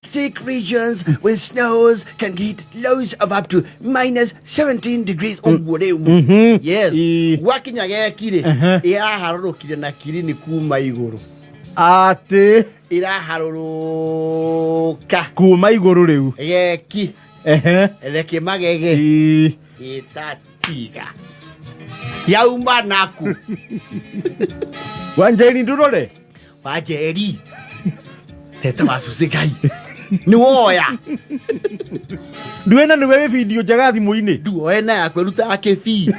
Arctic regions with snows can hit lows of up to minus 17 degrees. Ũguo rĩu. Yes. Gwakinya geki rĩ, ĩraharũrũkire na kirini kuma igũrũ. Atĩ? Ĩraharũrũka kuma igũrũ rĩu. Geki. Reke magege. Ĩtatiga yauma naku. Wanjeri, ndurore. Wanjeri, teta wacuci ngai nĩ woya. Nduĩ na nĩwe wĩ video njega thimũ-inĩ. Nduoe na yakwe rutaga kĩbii.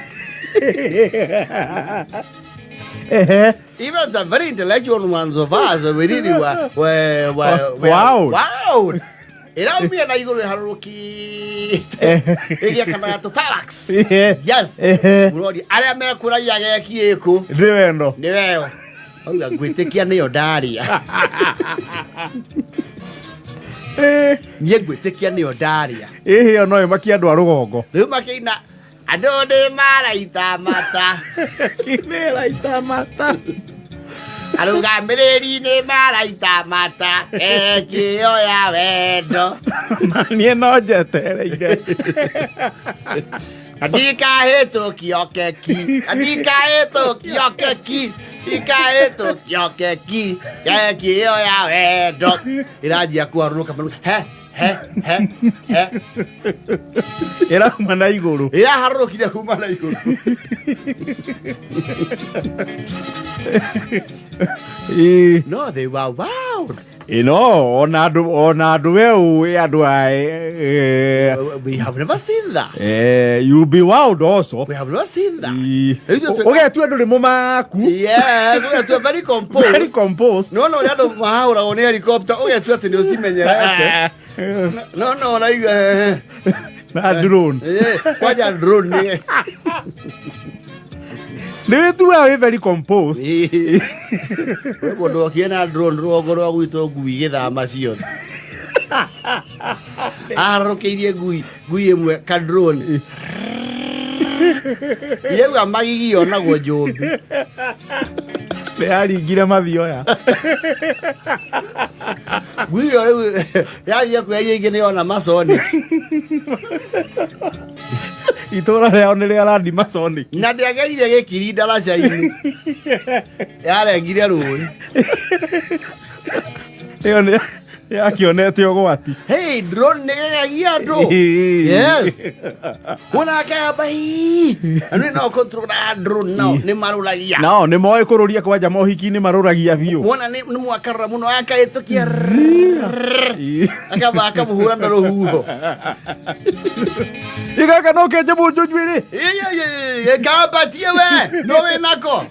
Even the very intellectual ones of us, we really were Wow. Wow. Ĩraumire na igũrũ ĩharũrũkĩte ĩgĩakanaga tũ fireworks. Yes. Mũrori arĩa mekũraia geki ĩkũ. Nĩ wendo. Nĩ weyo. Auga ngwĩtĩkia nĩyo ndarĩa. Niĩ ngwĩtĩkia nĩyo ndarĩa. Ĩhĩ, ĩyo no ĩmakie andũ a rũgongo. Rĩu makĩina andũ nĩ maraita mata. Nĩraita mata. Arũgamĩrĩri nĩ maraita mata ekĩo ya wendo. Niĩ no njetereire. Ndikahĩtũkio keki, ndikahĩtũkio keki, ndikahĩtũkio keki, keki ĩyo ya wendo ĩranjia kũharũrũka maru he he he he. Ĩrauma na igũrũ. Ĩraharũrũkire kuma na igũrũ. No they were wow. Ĩno ona andũ we ũĩ andũ a We have never seen that. You'll be wowed also. We have never seen that. Rĩu ithuĩ Ũgetua ndũrĩ mũmaku. Yes, ũgetua very composed. Very composed. No ũrĩa andũ mahahũragwo nĩ helicopter, ũgetua atĩ nĩ ũcimenyerete. No ũraigua Na drone. Kwanja drone nĩ Nĩ wĩtuaga wĩ very composed. We mũndũ okire na drone rũgongo rwa gwitũ, ngui gĩthama ciothe. Aharũrũkĩirie ngui ĩmwe ka drone. Yauga magigi onagwo njũmbi. Nĩ yaringire mathioya. Ngui ĩyo rĩu yathiĩ kuoya iria ingĩ nĩ yona maconi. Itũra rĩao nĩ rĩa randi masonic. Na ndĩagerire gĩkiri ndaraca-inĩ, yarengire rũĩ. Ĩyo nĩ yakĩonete ũgwati. Hey, drone nĩ gegagia andũ. Yes, wona akamba andũ no control na drone nao nĩ marũragia. Nao nĩ moĩ kũrũria, kwanja mohiki-inĩ marũragia biũ. Wona nĩ mwakarora mũno akahĩtũkia, akamba akamũhũra na rũhuho. Igaka no kenje mũnjũ njuĩrĩ. Kambatie we no wĩ nako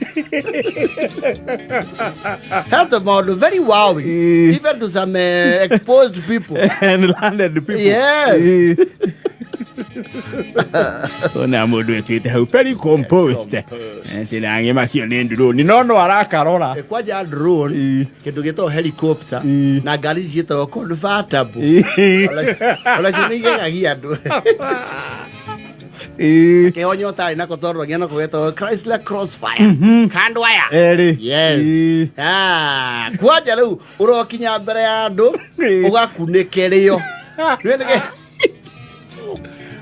hete maũndũ very wowing, even to some exposed people and landed people. Yes. Ona mũndũ etuĩte hau very composed tinangĩmakio nĩ ndurũni no arakarora. Kwanja drone, kĩndũ gĩtagwo helicopter, na ngari ici ciĩtagwo convertible, onacio nĩ igegagia andũ. Kĩhonyo ũtarĩ nako tondũ nako getagwo Chrysler Crossfire kando aya. Erĩ. Yes. Ah, kwanja rĩu ũrokinya mbere ya andũ ũgakunĩkĩrĩo. Nĩwe nĩke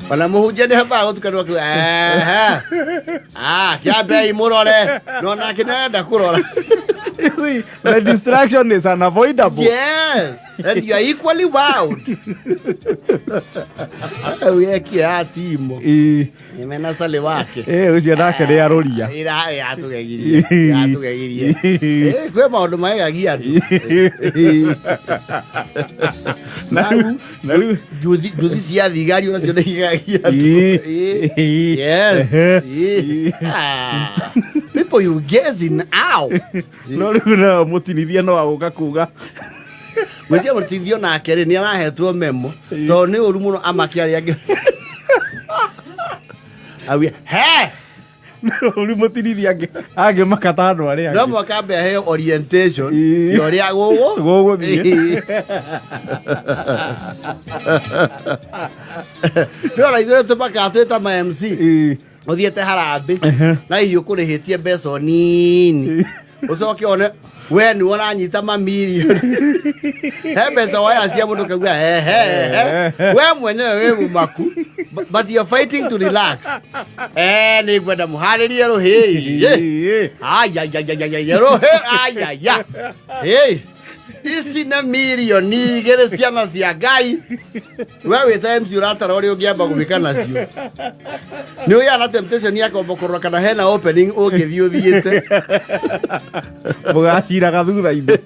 ona mũhunjia nĩ hambaga gũtukanĩrwo akiuga ehe, ah, kĩambei mũrore, no nake nĩarenda kũrora. You see, the distraction is unavoidable. Yes, and you are equally wowed. Rĩu yekie ya timo imena cale wake. Ũcio nake nĩ arũria. Ira yatũgegirie, yatũgegirie. Kwĩ maũndũ magegagia andũ. Na rĩu na rĩu Nduthi cia thigari onacio nĩ igegagia andũ. Yes. Ah, people you gaze in awe. No rĩu no mũtinithia no agũka kuga. Gwĩcia mũtithio nake rĩ, nĩ arahetwo memo tondũ nĩ ũru mũno amaki arĩa angĩ. Auge, he. Ũru mũtinithia angĩmaka ta andũ arĩa No angĩ. mwaka ambe aheo orientation ya ũrĩa gũgũ Gũgũthiĩ. Nĩ ona ithuĩ tũmakaga twĩ ta ma MC, ũthiĩte harambĩ na hihi ũkũrĩhĩtie mbeca o nini, ũcoke one We nĩ ũranyita mamirioni, he mbeca waya cia mũndũ kaigua hehe, we mwenyewe wĩ mũmaku, but you're fighting to relax. Nĩ ngwenda mũharĩrie rũhĩ. Ayayayayaya, rũhĩ, ayaya. Hey, ici nĩ mirioni 2, ciana cia Ngai. We wĩ ta MC ũratara ũrĩa ũngĩamba gwĩka nacio. Nĩ ũgĩa na temptation ya kwamba kũrora kana hena opening ũngĩthiĩ ũthiĩte. Mũgaciraga thutha-inĩ.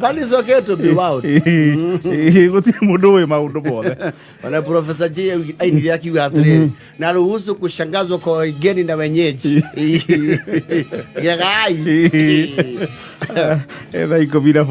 But it's okay to be wild. Gũtirĩ mũndũ wĩ maũndũ mothe. Ona Professor J ainire akiuga atĩrĩrĩ, na ruhusu kushangazwa kwa wageni na wenyeji. Gegai. Thaa 14.